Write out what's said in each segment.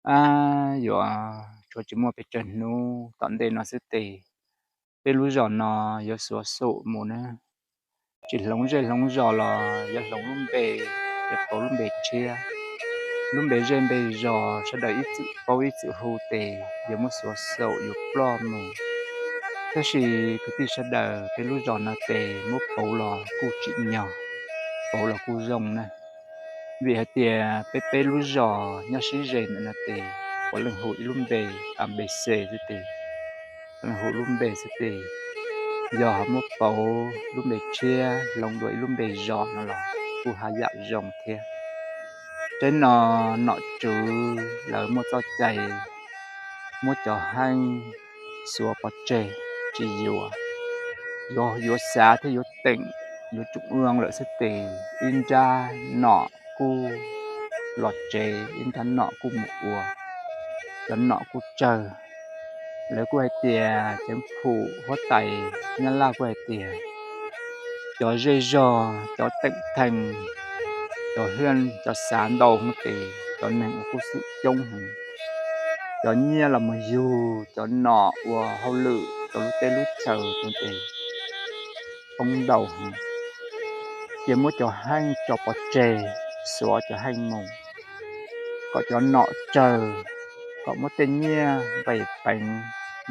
Ab, yuav tshuav tsis muaj pes tsawg hnub tom ntej no xwb tes, peb lub zos no yuav xuav xum mus na. Tsis hloov zej hloov zos los yuav hloov lub npe, yuav pauv lub npe tshiab. Lub npe zej npe zos sawv daws ib txwm paub ib txwm hu tes yuav muab xuav xum yuav ploj mus. Tab sis kwv tij sawv daws, peb lub zos no tes muab pauv los kuj tsim nyog, pauv los kuj zoo na. Vim hais tias peb peb lub zos nyob sib ze ntawm no tes, puav leej hu ib lub npe, a npe c xwb tes, puav leej hu lub npe xwb tes. Yog ho muab pauv lub npe tshiab hloov dua ib lub npe zos no los kuj haj yam zoo thiab. Tsaib no nom tswv lawv muaj txoj cai muab cov heej xuav pov tseg tsis yuav, yuav yuav xav thiab yuav teem, yuav tsum ua lawm xwb tes, ib nrab nom kuj los tsev, ib nrab nom kuj mus ua, cov nom kuj tsawg. Lawv kuj hais tias ceev phum huab tais Nyab Laj kuj hais tias cov zej zog, cov teem theej, cov hiaj cov xav ntau heev tes cov neeg uas kuj xwm coob heev. Cov nyiaj los mus yug cov nom ua hauj lwm rau lub teb lub chaw tes poob ntau heev. Cia muab cov heej tso pov tseg, xuav cov heej mus, kom cov nom tsawg, kom muab tej nyiaj nqis peev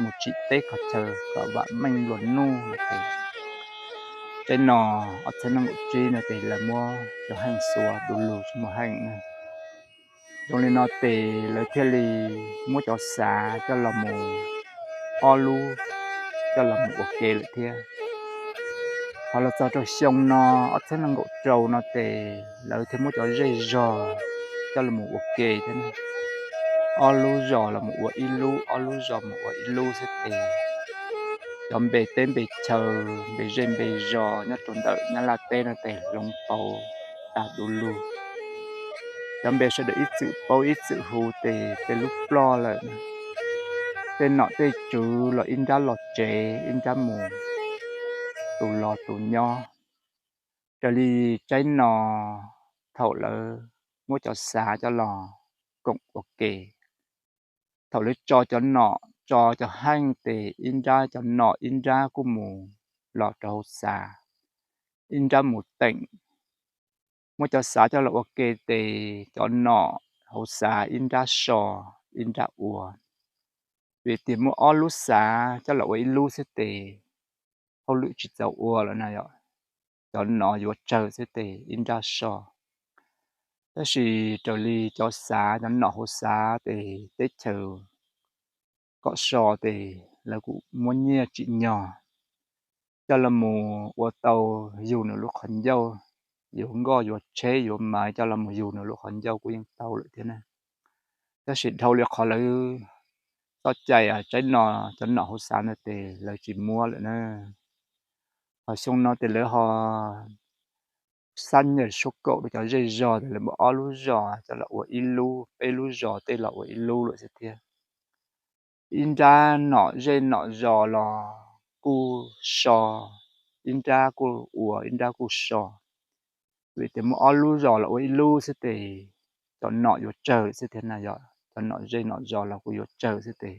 mus tsim teb kho chaw kom vam meej nplua nuj no tes. Tsaib no ob txhiab nees nkaum tsib no tes lawv muab cov heej xuav du lug tsis muaj heej na. Zoo li no tes lawv thiaj li muab cov xav coj los mus, ob lub coj los mus ua ke lawm thiab. Ho los txog rau xyoo no ob txhiab nees nkaum rau no tes lawv thiaj muab cov zej zog coj los mus ua ke thiab. Ob lub zos los mus ua ib lub, ob lub zos mus ua ib lub xwb tes cov npe teb npe chaw, npe zej npe zos nyob rau ntawm Nyab Laj teb no tes hloov pauv tag du lug. Cov npe sawv daws ib txwm paub ib txwm hu tes tej lub ploj lawm. Tej nom tej tswv los ib nrab los tsev, ib nrab mus, tus los tus nyob. Raws li tsaib no, thaum lawv muab cov xav coj los koom ua ke, thaum lawv tso cov nom tso cov heej tes ib nrab cov nom ib nrab kuj mus los rau hauv xav, ib nrab mus teem. Muab cov xav coj los ua ke tes cov nom hauv xav ib nrab so, ib nrab ua. Vim tias muab ob lub xav coj los ua ib lub xwb tes hauj lwm tsis txaus ua lawm na yom. Cov nom yuav tsawg xwb tes ib nrab so. Tab sis raws li cov xav, cov nom hauv xav tes teb chaws kom so tes lawv kuj muab nyiaj tsim nyog coj los mus ua tau yug nws lub qhov ncauj, yuav nkoj yuav tsheb yuav maiv coj los mus yug nws lub qhov ncauj kuj yeej tau lawm thiab na. Tab sis dhau li qhov lawv txoj cai tsaib no, cov nom hauv xav no tes lawv tsis muab lawm na. Ho xyoo no tes lawv ho xab nyam suab kaum rau cov zej zog tes lawv muab ob lub zos coj los ua ib lub, peb lub zos tej los ua ib lub lawm xwb thiab. Ib nrab nom zej nom zos los kuj so, ib nrab kuj ua, ib nrab kuj so. Vim tias muab ob lub zos los ua ib lub xwb tes cov nom yuav tsawg xwb thiab na yom, cov nom zej nom zos los kuj yuav tsawg xwb tes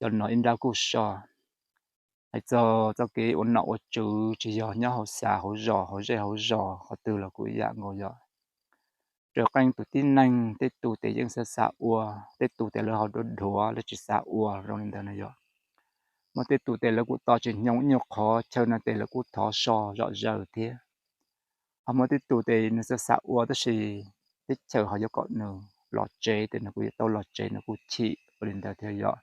cov nom ib nrab kuj so. Hais txog txoj kev ua nom ua tswv tsis yog nyob hauv xav hauv zos hauv zej hauv zos qhov twg los kuj ib yam nkaus yom. Raws qeej tus tib neeg tej tus tes yeej xav xav ua, tej tus tes lawv ho dhuav dhuav lawv tsis xav ua zoo li ntawd na yom. Muaj tej tus tes lawv kuj tos tsis hnyoo ib nyuag qhov chaw no tes lawv kuj thov so zom zaws thiab. Ho muaj tej tus tes nws xav xav ua tab sis teb chaws ho yuav kom nws los tsev tes nws kuj yuav tau los tsev, nws kuj chim ua li ntawd thiab yom.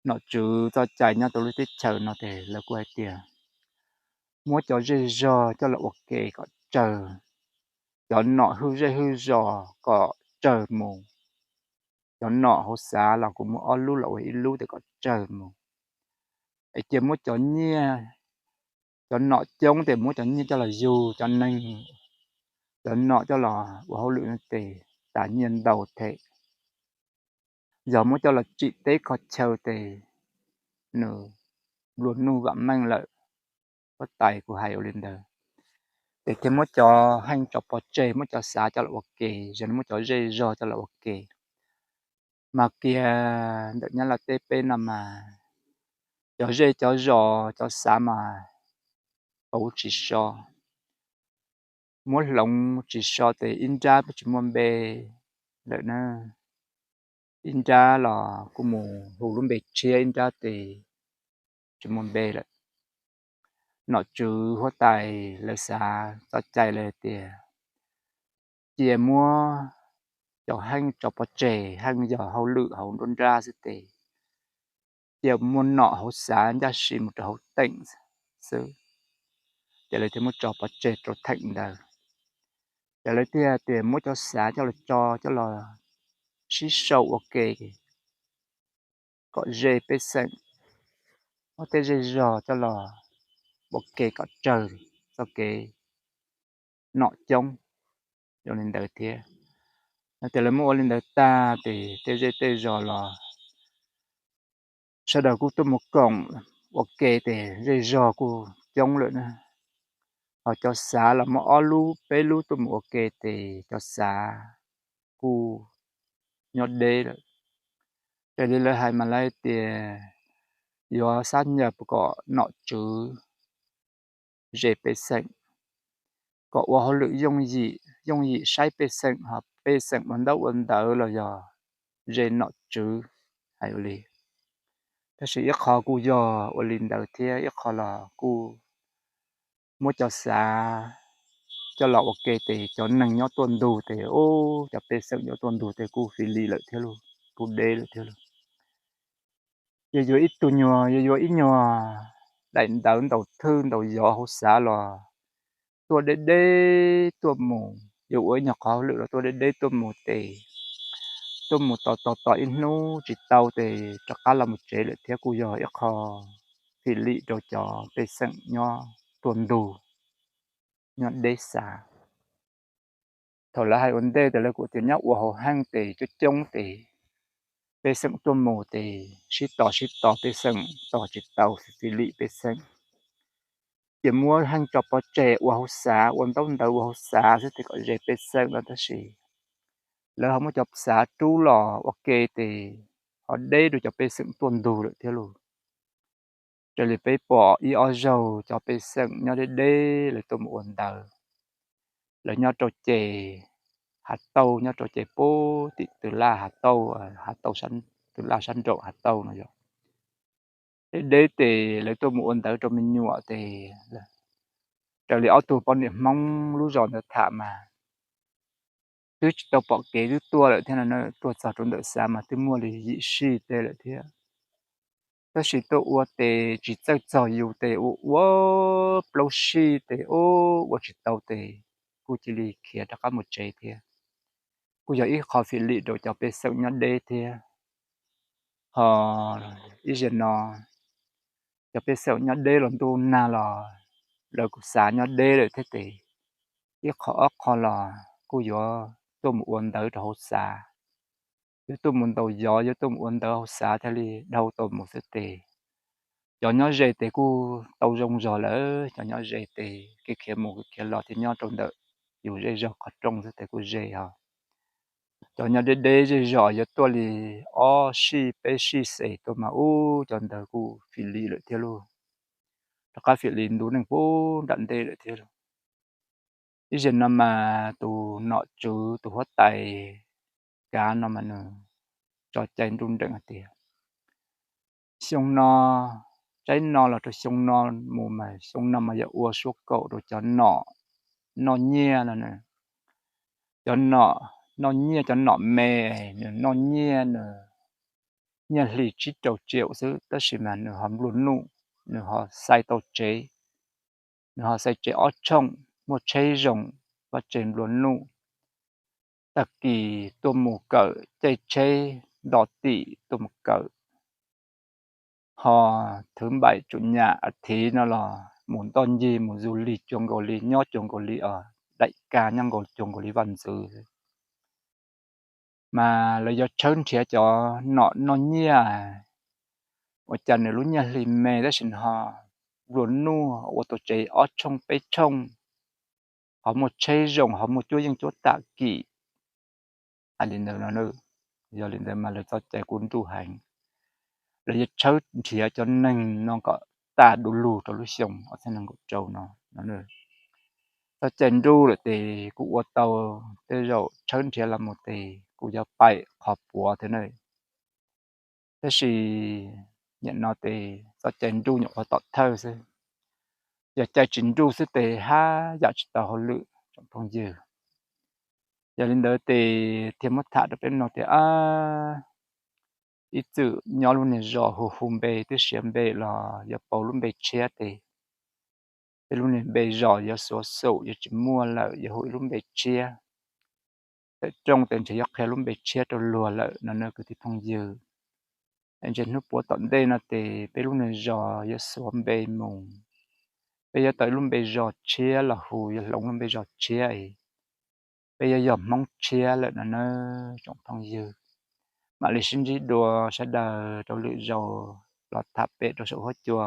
Nom tswv txoj cai nyob rau lub teb chaws no tes lawv kuj hais tias muab cov zej zog coj los ua ke kom tsawg, cov nom hwj zej hwj zos kom tsawg mus, cov nom hauv xav los kuj muab ob lub los ua ib lub tes kom tsawg mus. Es cia muab cov nyiaj, cov nom coob tes muab cov nyiaj coj los yug cov neeg, cov nom coj los ua hauj lwm no tes tas nyiaj ntau thiab. Yog muab coj los tsim teb kho chaw tes nws nplua nuj vam meej lawm. Huab tais kuj hais ua li ntawd. Ces thiaj muab cov heej tso pov tseg, muab cov xav coj los ua ke, yog muab cov zej zog coj los ua ke. Mas kiag ntawm Nyab Laj teb peb no mas cov zej cov zos cov xav mas pauv tsis so, muab hloov tsis so tes ib nrab tsis muaj npe lawm na. Ib nrab los kuj mus hu lub npe tshiab, ib nrab tes tsis muaj npe lawm. Nom tswv huab tais lawv xav txoj cai lawv tias cia muab cov heej tso pov tseg, heej yog hauj lwm hauv nruab nrab xwb tes cia muaj nom hauv xav ncaj si mus rau hauv teem xwb. Ces lawv thiaj muab tso pov tseg rau theem ntawd. Ces lawv thiaj tias muab cov xav coj los tso, coj los sib sau ua ke kom ze pej xeem, muab tej zej zog coj los ua ke kom tsawg txoj kev nom coob. Zoo li ntawd thiab, no ces lawv muab ua li ntawd tag ces tej zej tej zos los sawv daws kuj tuaj mus koom ua ke ces zej zog kuj coob lawm na. Ho cov xav los muab ob lub peb lub tuaj mus ua ke ces cov xav kuj nyob deb lawm. Raws li lawv hais mas lawv tias yuav xab nyas kom nom tswv ze pej xeem, kom ua hauj lwm yooj yim, yooj yim saib pej xeem, ho pej xeem ua ntaub ua ntawv los yog ze nom tswv, hais ua li. Tab sis ib qho kuj yog ua li ntawd thiab ib qho los kuj muab cov xav coj los ua ke ces cov neeg nyob tuaj ntug ces ub, cov pej xeem nyob tuaj ntug ces kuj fim lim lawm thiab lauj, kuj deb lawm thiab lauj. Yog yuav ib tug nyuag, yog yuav ib nyuag daim ntawv ntaus thwj ntaus yov hauv xav los tuaj deb deb tuaj mus, yuav ua ib nyuag qhov hauj lwm los tuaj deb deb tuaj mus ces tuaj mus tos tos tos ib hnub tsis tau ces rov qab los mus tsev lawm thiab kuj yog ib qho fim lim rau cov pej xeem nyob tuaj ntug, nyob deb xav. Thaum lawv hais ua ntej ces lawv kuj tias nyob ua hauv heej ces coob coob ces pej xeem tuaj mus ces sib tos sib tos pej xeem tos tsis tau, fim lim pej xeem, ces muab heej tso pov tseg ua hauv xav, ua ntaub ntawv ua hauv xav xwb ces kom ze pej xeem no. Tab sis lawv ho muab cov xav rub los ua ke ces ho deb rau cov pej xeem tuaj ntug lawm thiab lauj. Raws li peb pom ib ob zaug cov pej xeem nyob deb deb lawv tuaj mus ua ntawv, lawv nyob rau ces hav tauj, nyob rau ces pub tim tw laj hav tauj, hav tauj, tw laj sab nraum hav tauj no yog deb deb ces lawv tuaj mus ua ntawv rau me nyuam ces raws li ob tug poj niam Hmoob lub zos ntawd tham mas twb tsis tau pom kev twb tuaj lawm thiab no, tuaj txog rau ntawm xav mas twb muaj li yim sij tej lawm thiab. Tab sis tuaj ua ces tsis txawj txog yus ces ua ua plaub sij ces ua ua tsis tau ces kuj cia li khiav rov qab mus tsev thiab. Kuj yog ib qho fim lim rau cov pej xeem nyob deb thiab. Ho ib zaug no cov pej xeem nyob deb los ntuj nag los lawv kuj xav nyob deb lawm thiab ces ib qho ob qho los kuj yuav tuaj mus ua ntawv rau hauv xav, yuav tuaj mus ntaus yov, yuav tuaj mus ua ntawv hauv xav thiaj li dhau tau mus xwb ces cov nyob ze ces kuj tau zoo zog lawm. Cov nyob ze ces kev khiav mus kev khiav los thiaj nyob rau ntawm yus zej zog qhov rooj xwb ces kuj ze os. Cov nyob deb deb zej zos yuav tuaj li ob sij peb sij xes tuaj mas ub cov ntawd kuj fim lim lawm thiab lauj, rov qab fim li ntu neej puag nram ntej lawm thiab lauj. Ib zaug no mas tus nom tswv tus huab tais kav no mas nws tso cai nruj nreem hais tias xyoo no, tsaib no los rau xyoo no mus mas xyoo no mas yuav ua suab kaum rau cov nom noj nyiaj no. Cov nom noj nyiaj, cov nom me, nws noj nyiaj, nws nyiaj hli tsib rau tsiaum xwb tab sis mas nws ho nplua nuj, nws ho xais tau tsev, nws ho xais tsev ob tshooj, muaj tsheb zoo, vaj tse nplua nuj. Tag kis tuaj mus kawm caij tsheb nto tim tuaj mus kawm, ho thwv npaim tsum nyam a thiv no los mus ntoj ncig mus zus lig cuag nkaus li, nyob cuag nkaus li os, daim ka nyob nkaus cuag nkaus li vaj ntxwv. Mas lawv yuav tshawb nrhiav cov nom noj nyiaj ua cas nws lub nyiaj hli me tab sis nws ho nplua nuj, ua tau tsev ob tshooj peb tshooj, ho muaj tsheb zoo, ho muaj cuab yeej cuab tam kim. Hais li ntawd no, Yog li ntawd mas lawv txoj cai kuj nruj heev. Lawv yuav tshawb nrhiav cov neeg no kom tas du lug rau lub xyoo ob txhiab nees nkaum rau no no. Txoj cai nruj lawm tes kuj ua tau, tej zaum tshawb nrhiav los mus tes kuj yuav paim qhov puav thiab na. Tab sis nim no tes txoj cai nruj nyuam qhuav tom thawj xwb. Yog cai tsis nruj xwb tes haj yam tsis tau hauj lwm tsoom phooj ywg. Yog li ntawd tes thiaj muab tham rau peb mloog tias, ib txwm nyob lub niag zos hu hu npe twb siav npe los yuav pauv lub npe tshiab tes peb lub niag npe zos yuav xuav xum, yuav tsis muaj lawm, yuav hu ib lub npe tshiab. Tawm rooj tes ntshe yuav qhia lub npe tshiab rau luag lawm no na kwv tij phooj ywg. Ntshe hnub puav tom ntej no tes peb lub niag zos yuav xuav npe mus, peb yuav tau ib lub npe zos tshiab los hu, yuav hloov lub npe zos tshiab es peb yuav yog Hmoob tshiab lawm no na tsoom phooj ywg. Mam li sib ntsib dua sawv daws rau lwm zaus los tham pem rau saum huab cua.